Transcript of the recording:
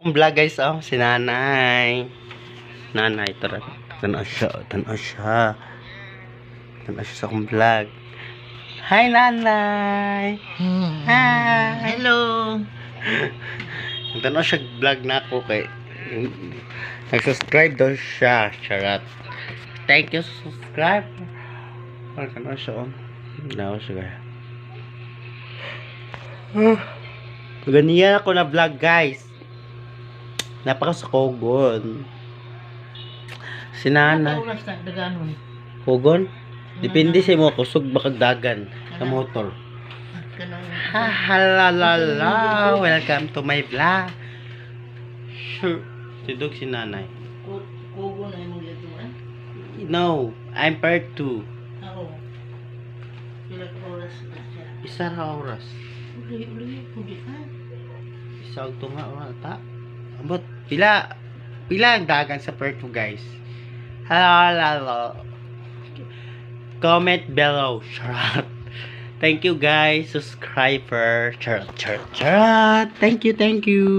Vlog, guys, oh, si nanay. Nanay, tara. Tanaw siya, tanaw siya. Tanaw siya sa akong vlog. Hi, nanay! Hi! Hello. Tanaw siya vlog na ako kay nag-subscribe daw siya. Charot. Thank you, subscribe. Ay, tanaw siya, oh. Tanaw siya, guys. Ah, ganyan ako na vlog, guys. Napakasakogon. Si nanay. Oras na daganon. Kugon? Depende sa imo, kusog ba kag dagan sa motor. Kanang Halalala, welcome to my vlog. Sure. Tidog si nanay. Kugo na imong gituan. No, I'm part 2. Ako. Pila ka oras na siya? Isa ra oras. Uli uli pudi ka. Isa og tunga ora ta. Ambot pila pila ang dagan sa part 2, guys? Halalala. Comment below. Charot. Thank you, guys. Subscriber. Charot, charot, charot. Thank you, thank you.